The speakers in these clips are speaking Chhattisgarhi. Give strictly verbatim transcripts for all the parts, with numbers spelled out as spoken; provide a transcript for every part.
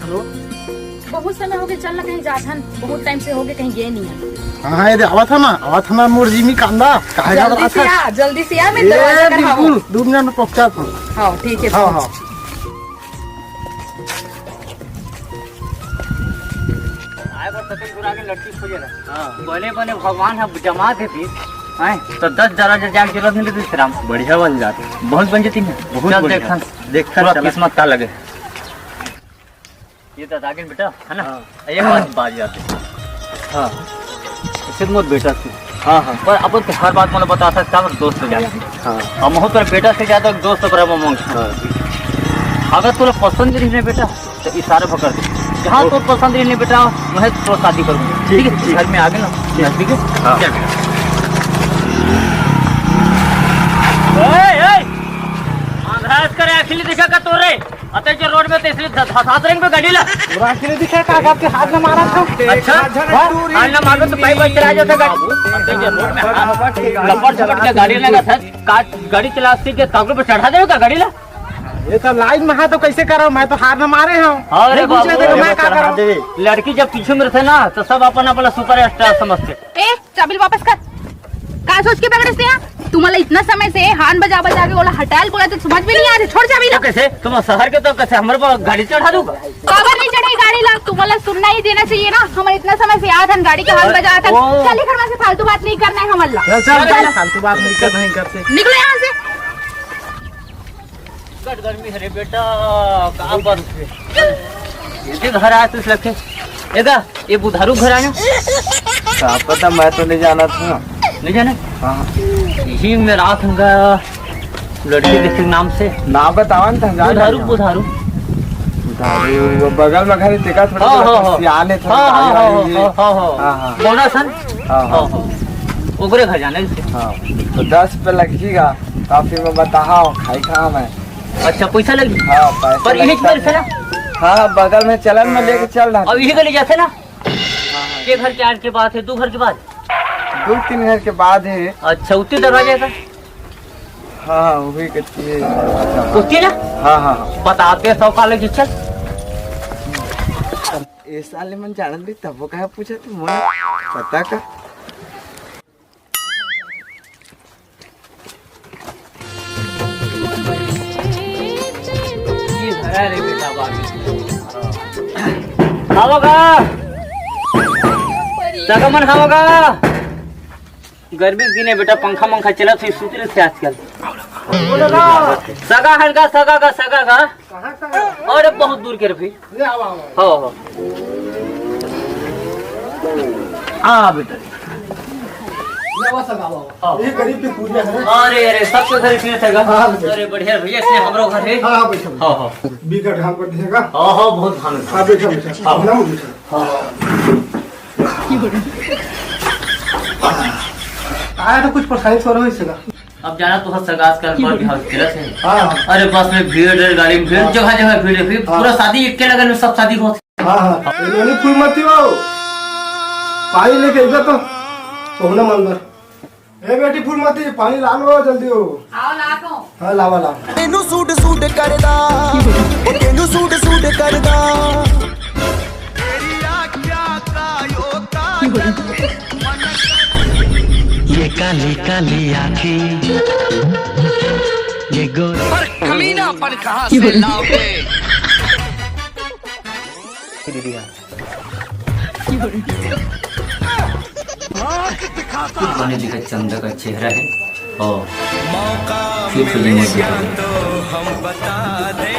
बहुत समय हो गए, चल ना कहीं जात हन, बहुत टाइम से हो गए कहीं गए नहीं है। हाँ, ये दे, आवत है ना, आवत है ना, मोर जिमी कांदा, काहे का जल्दी से आ, जल्दी से आ, मैं ए, दरवाजा कर बिल्कुल, दू मिनट में पहुंचा था। हाँ, ठीक है। हाँ, हाँ। आए बर सकेल गुरा के लड़की खोजे रहा। हाँ। बने बने भगवान ह जमा देती, हैं, तो दस जरा जो जान जरूरत नहीं देती राम। बढ़िया बन जाती। बहुत बन जाती है। बहुत चल बढ़िया। देखन, देखन पूरा चला। किस्मत का लगे। ये तो दागिन बेटा, है ना? हाँ। ये बात, बात जाते। हाँ। इसे मत बेटा तू। हाँ, हाँ। पर अपन तो हर बात मतलब बता सकता है, दोस्त हो जाए। हाँ। हम हो तो बेटा से ज्यादा दोस्त पर हम मांग। हाँ। अगर तोला पसंद नहीं है बेटा, तो इशारा पकड़ दे। जहाँ ओ। तो पसंद नहीं है बेटा, वहीं तो शादी करूँगा। ठीक ठीक है, है, ठीक। घर में आ गए ना, ठीक। नजदीक है। हाँ। चल बेटा। ए, ए! आंधराज करे, अखिली दिखा का तोरे। अते जो रोड में तो इसलिए ध-, धसात रहेंगे गाड़ी ला। पूरा अखिली दिखा का, आपके हाथ में मारा था। अच्छा? हाँ? हाथ में मारो तो भाई, भाई चला जाता गाड़ी। अते जो रोड में हाथ लपट झपट के गाड़ी लगा था, काट, गाड़ी चला सीख के काकड़ों पे चढ़ा देवे का गाड़ी ला? ये तो लाइन में है तो कैसे करो, मैं तो हार न मारे हूँ। अरे नहीं पूछ रहे थे बाबू, कि मैं क्या चढ़ा करूँ? देवे। लड़की जब पीछे में रहते ना तो सब अपन अपना सुपर स्टार समझते। ए, चाबी वापस कर। का सोच के पकड़े से? तुम्हाला इतना समय से हान बजा बजा के ओला हटायल बोला तो समझ में नहीं आ रही। छोड़ चाबी तो ला। कैसे? तुम शहर के तो कैसे हमारे पर गाड़ी चढ़ा दूंगा? काबर नहीं चढ़े गाड़ी ला? तुम्हाला सुनना ही देना चाहिए ना। हमारे इतना समय से याद है गाड़ी के हान बजा था। ओ। चल घर में से फालतू बात नहीं करना है हमारे ला। चल, चल, चल। फालतू बात नहीं करना है घर से। निकलो यहाँ से। कट गर्मी है रे बेटा, का बात है? ये घर आया तू लखे। एगा, ये बुधारू घर आया। का पता, मैं तो नहीं जाना था। नहीं जाना? हाँ। यही मेरा आखंगा लड़की देखे नाम से। नाम बतावा ना, जान बुधारू, जाना। बुधारू। बुधारू, वो बगल में घर है, देखा थोड़ा हाँ, सा हाँ, हाँ। सियान है, थोड़ा हाँ, हाँ, गाड़ी हाँ, वाड़ी। हाँ, हाँ, हाँ। हाँ, हाँ। बोला सन? हाँ, हाँ। हाँ, हाँ। ओकरे घर जाना है इसे। हाँ। तो दस पे लगेगा, तो फिर मैं बताहा हूँ, खाई कहाँ मैं। अच्छा, पैसा लगी? हाँ, पैसा पर यही लगता घर है। से ना? हाँ, बगल में चलन में लेके चल रहा। अब यही गली जाते ना? हाँ, हाँ। के घर के आन के बात है, दो घर के बाद? दो तीन घर के बाद है। अच्छा, उत्ती दरवाजे का? हाँ, हाँ, वही कच्ची है। उत्ती ना? हाँ, हाँ, हाँ। बताते सौ का लगी, चल। ए साले मन जानत नहीं, तब वो कहा पूछा तू, मोला पता का? ये भरा रे बेटा बाबू। खाओगा? सगा मन खाओगा? गर्मी के दिन है बेटा, पंखा मंखा चलत है, सुत रहे थे आजकल। सगा हन का, सगा का, सगा का। अरे बहुत दूर के रहे। हाँ, हाँ। हाँ, बेटा। हाँ। ये गरीब के पूजा है। अरे, अरे, सबके घर इसमें थेगा। हाँ, हाँ, बेटा। अरे, बढ़िया भैया, इसमें हमरो घर है। हाँ, हाँ, बैठो। हाँ, हाँ। बीघा धान पर देगा। हाँ, हाँ, बहुत धान है। हाँ, बैठो, बैठो। हाँ। ना, बैठो। हाँ। आया तो कुछ परेशानी सो रहा है इसका। अब जाना तो हर सगास का पर भी हाल खेलत है। हाँ, हाँ। अरे बस में भीड़ है, गाड़ी में भीड़, हाँ। जगह जगह भीड़ है, फिर हाँ। पूरा शादी एक के लगन में सब शादी होत। हाँ, हाँ। ए, बेटी फूलमती हो, पानी लेके इधर तो, तो ना मन भर। ए बेटी फूलमती, पानी ला लो जल्दी हो। आओ ला दो। हाँ, लावा, लावा। तेनू सूट सूट करदा, ओ तेनू सूट सूट करदा। ये काली काली आंखें, ये गोरी पर कमीनापन कहाँ से लाओगे? दीदी, हाँ। बने दिखा चंदा का चेहरा है और फिर फिल्म में दिखा दे।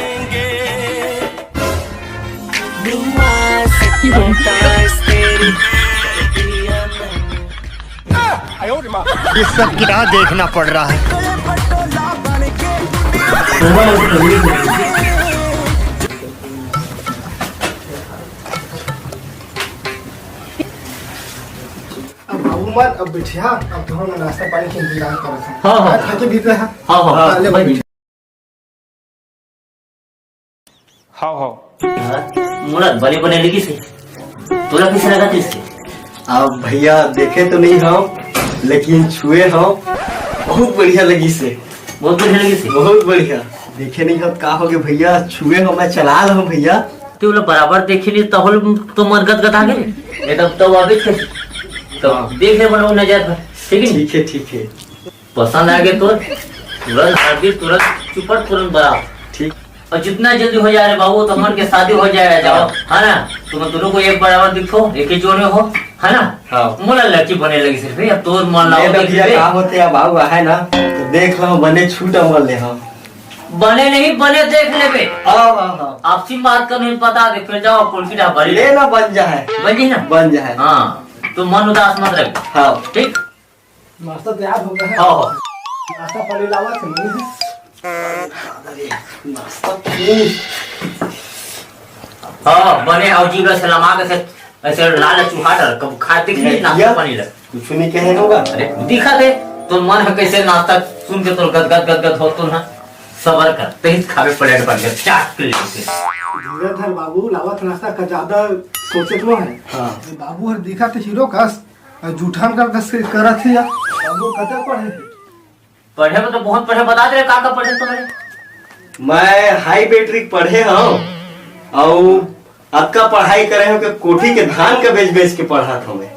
ये सब क्या देखना पड़ रहा है? अब बाबू मन, अब बैठिया, अब तो हम नाश्ता पानी के इंतजाम करत हन। हाँ, हाँ। हाँ, खाके भी रहा। हाँ, हाँ। हाँ, ले भाई। बैठ। हाँ, हाँ। मोला बने बने लगिस हे। तोला कइसे लगत हे? अब भैया देखे तो नहीं हव, लेकिन छुए हव, बहुत बढ़िया लगिस हे। बहुत बढ़िया लगिस हे? बहुत बढ़िया। देखे नहीं हव का होगे भैया, छुए हव, मैं चला लेहूं भैया। तू लोग बराबर देखे नहीं, तब तो मन गदगदा गे। एकदम तो अभी थे। तो हाँ। देख ले, बनो नजर पर। ठीक है नी? ठीक है, ठीक है। पसंद आ गए तो तुरंत हल्दी, तुरंत चुपर, तुरंत बरात। ठीक। और जितना जल्दी हो जाए रे बाबू, तो मन के शादी हो जाए, जाओ, है ना? तुम दोनों को एक बराबर दिखो, एक ही जोड़े हो, है ना? हाँ। मोला लड़की बने लगी सिर्फ, अब तोर मन लाओ नहीं तो देख भैया, ले। काम होते अब बाबू है ना, तो देख लो, बने छूट मन ले हम। बने नहीं, बने देख लेबे। हाँ, हाँ, हाँ। आपसी बात कर नहीं पता दे, फिर जाओ, पुलकी ढाबा ले। ले ना, बन जाए। बन जाए ना? बन जाए। हाँ, तो मन उदास मत रख। हाँ। ठीक? नाश्ता तैयार हो गया है। हाँ, हाँ। नाश्ता पानी लावा थे नहीं? नाश्ता क्यों? हाँ, बने आओ जी, बस लमा के से, ऐसे लाल चूहा डर, कब खाते कि नहीं, नहीं, नाश्ता भैया, पानी लग। कुछ नहीं कहे होगा। अरे, दिखा दे, तो मन है कैसे नाश्ता सुन के तो गद गद गद गद हो तो ना, सबर कर, तेज खावे प्लेट बन गया, चाट के लेके। धीरे धर बाबू, लावत नाश्ता का ज्यादा सोचे तो है। हाँ। ये बाबू हर दिखा तो हीरो कस, और जूठान कर कस के करत है यार। बाबू कतक पढ़े? पढ़े में तो बहुत पढ़े, बता दे, का का पढ़े तुम्हारे? मैं हाई मैट्रिक पढ़े हूँ, और अतका पढ़ाई करे हूँ कि कोठी के धान का बेच बेच के पढ़ा था मैं।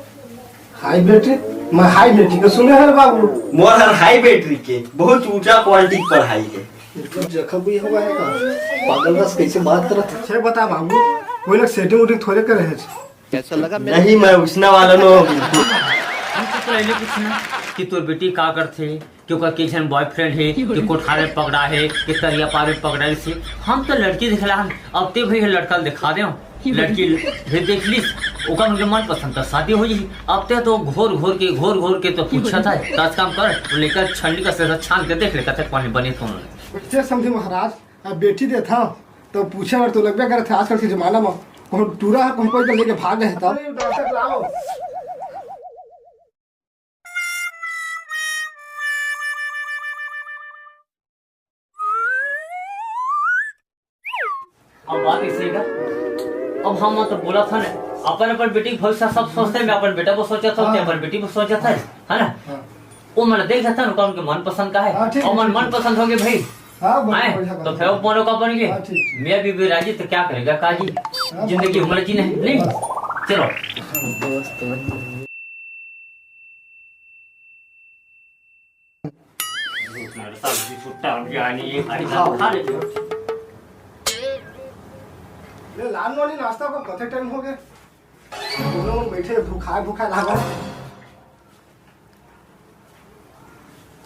High matric? मैं हाई मैट्रिक के सुने हर बाबू। मोर हर हाई मैट्रिक के बहुत ऊंचा क्वालिटी की पढ़ाई है। तो जखम भी हुआ है का? पागल रस कैसे बात करत है? अच्छा बता बाबू, कोई लोग सेटिंग उटिंग थोड़े करे है? कैसा लगा मेरा? नहीं, मैं उसना वाला नो हूँ बिल्कुल। हम तो पहले पूछना कि तोर बेटी का करथे, कि ओकर के झन बॉयफ्रेंड हे, कि कोठार में पकड़ा हे, कि तरिया पार में पकड़ा हे। हम तो लड़की दिखला हन, अब ते भाई लड़का ल दिखा दे, लड़की भी देख लीस, ओकर मन के मनपसंद का शादी हो जाही। अब ते तो घोर घोर के, घोर घोर के तो पूछत है, तो आज काम कर, तो लेकर छन्नी का से छान के देख ले, कतक पानी बने तो। कैसे समझे महाराज? अब बेटी देथा, तो पूछे बर तो लगबे करत हे, आजकल के जमाना म कहूँ टूरा ह कहूँ कोई के लेके भाग गए तब। अब बात ऐसी है का? अब हम तो बोला था ना, अपन अपन बेटी के भविष्य सब सोचते हैं, मैं अपन बेटा को सोचा था, हाँ। अपन बेटी को सोचा था, है ना? हाँ। वो मन देख लेता ना, उनका उनके मनपसंद का है। हाँ, ठीक और है, मन ठीक है। मनपसंद हो गए भाई। हाँ, बढ़िया, आए, बढ़िया, तो बढ़िया। फिर वो मोनो का बन गए। हाँ, ठीक, ठीक। मैं भी, भी राजी तो क्या करेगा काजी? हाँ, जिंदगी बढ़िया। उम्र की नहीं, नहीं? बस। चलो। सब्जी सुट्टा, अभी आनी ये खाली हाँ। खा लेते हो। ले, लान वाली नाश्ता को कथे टाइम हो गए? दोनों बैठे भूखा, भूखा लागा।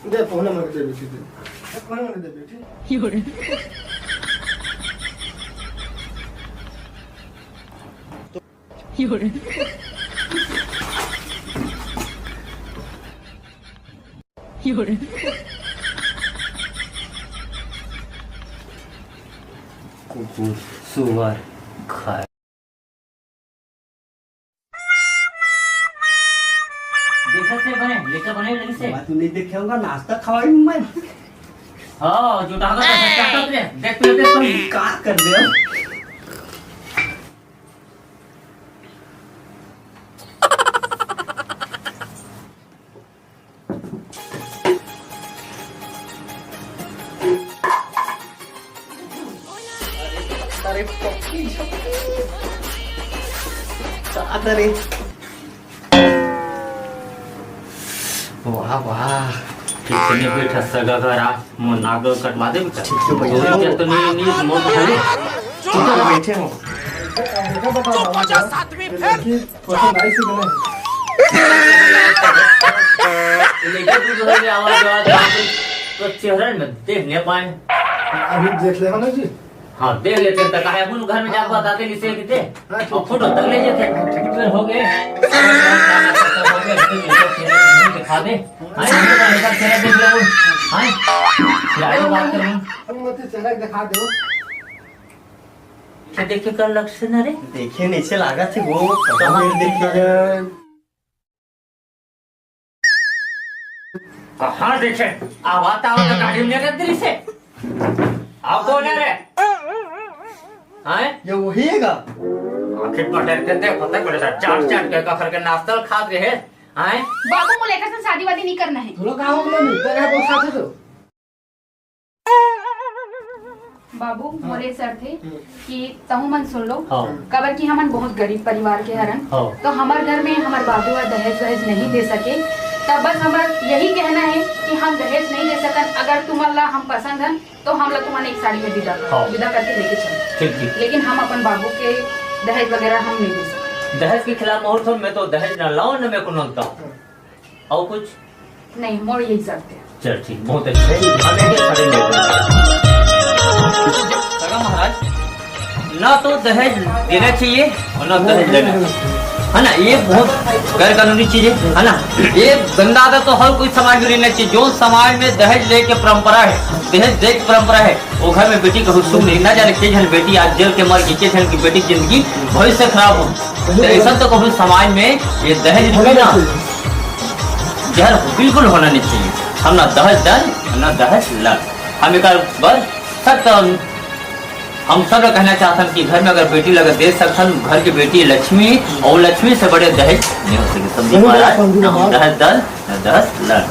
दे, पहुना मन के दे बेटी, दे। पहुना मन के दे बेटी। कुकुर, सुअर, खा। देखत से बने, लेकर बने लगी से। मैं तो नहीं देखे होगा, नाश्ता खवाई मैं। हाँ, जो टांगा तो सच्चा तो रे, देख ले, देख ले। का कर दे? अरे पप्पी झप्पी। का करे? वाह, वाह। कितने बैठा सगा घर आ, मोर नाक कटवा दे बेटा। ठीक है भैया। दो रुपया तो नहीं, नहीं, मोर तो खाली। ठीक है, बैठे हो। पसंद आई सी कि नहीं? लेके तू जो है आवाज, आवाज, आवाज, तो चेहरा में देख नहीं पाए। अभी देख ले ना जी। हाँ, देख लेते हैं, तो काहे अपन घर में जाके बताते नहीं से किते? हाँ, ठीक। और फोटो तक ले जाते हैं। हाँ, ठीक। फिर हो गए। हो गए, फिर चेहरा दिखा दे। हाँ, ये तो हल्का चेहरा देख ले वो। हाँ, फिर आगे बात करूँ। तुम मत चेहरा दिखा दो। क्या देखे कर लक्षण रे? देखे नहीं से लागत है वो, कहाँ कहाँ में देखे? देखे? कहाँ देखे? आवा तो आवा तो गाड़ी में रख दे से। आप कौन है रे? हैं? ये वही है का? आखिर पटक के देख, पता पड़े सा, चाट चाट के कखर के नाश्ता खात रहे। हैं? बाबू, मोला एकर से शादी वादी नहीं करना है। थोड़ा कहाँ हो, नहीं, तेरा है, बहुत साथ है तो। बाबू, हाँ। मोर ये शर्त हे हम्म। कि तहू मन सुन लो, हाँ। काबर कि हमन बहुत गरीब परिवार के हरन, हाँ। तो हमर घर में हमर बाबू ह दहेज वहेज नहीं दे सके, तब बस हमर यही कहना है कि हम दहेज नहीं दे सकन। अगर तुमन ला हम पसंद हन, तो हम ला तुमन एक साड़ी में विदा कर, हाँ। विदा करके लेके चलो। ठीक, ठीक। लेकिन हम अपन बाबू के दहेज वगैरह हम नहीं दे सकते। दहेज के खिलाफ बहुत हूँ, मैं तो दहेज न लाऊं, न मैं को नोंदता हूँ। और कुछ? नहीं, मोर यही शर्त है। चल ठीक, बहुत अच्छा है। हम एक एक साड़ी लेते हैं। सगा महाराज, ना तो दहेज देना चाहिए और ना दहेज लेना, है ना? ये बहुत गैर कानूनी चीज है, है ना? ये गंदा आदत तो हर कोई समाज में रहना चाहिए। जो समाज में दहेज लेके परंपरा है, दहेज दे के परंपरा है, वो घर में बेटी का सुख नहीं। ना जाने के झन बेटी आज जल के मर गई, के झन की बेटी की जिंदगी, भविष्य खराब हो। तो ऐसा तो कभी समाज में ये दहेज होना ना, जहर बिल्कुल होना नहीं चाहिए। हम ना दहेज दन, ना दहेज लन। हम एक बार सख्त, हम सब लोग कहना चाहते हैं कि घर में अगर बेटी लगे दे सकते हैं, घर की बेटी लक्ष्मी, और लक्ष्मी से बड़े दहेज नहीं हो सके। समझी महाराज, ना हम दहेज दन, ना दहेज लन।